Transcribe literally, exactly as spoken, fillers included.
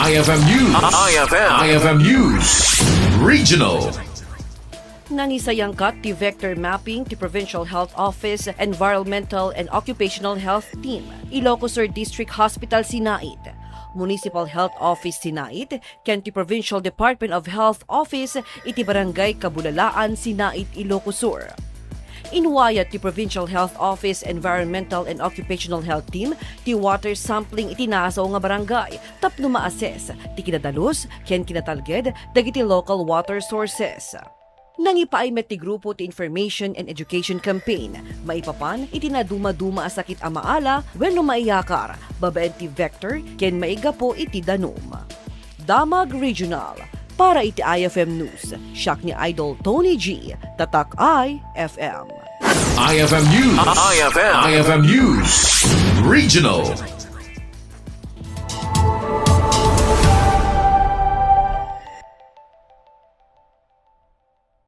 I F M News. I F M. I F M News. Regional. Nangisayangkat ti vector mapping ti Provincial Health Office Environmental and Occupational Health Team, Ilocos Sur District Hospital Sinait, Municipal Health Office Sinait, ken ti Provincial Department of Health Office iti Barangay Kabulalaan, Sinait, Ilocos Sur. Inwayat ti Provincial Health Office Environmental and Occupational Health Team ti water sampling iti nasaw nga barangay tapno ma-assess ti kinadalus ken kinatalged dagiti local water sources. Nangipaay met ti grupo ti information and education campaign maipapan iti nadumaduma a sakit a maala wenno maiyakar babaen ti vector ken maigapu iti danum. Damag Regional. Para iti I F M News, siak ni Idol Tony G, Tatak I F M. I F M News. I F M. I F M News. Regional.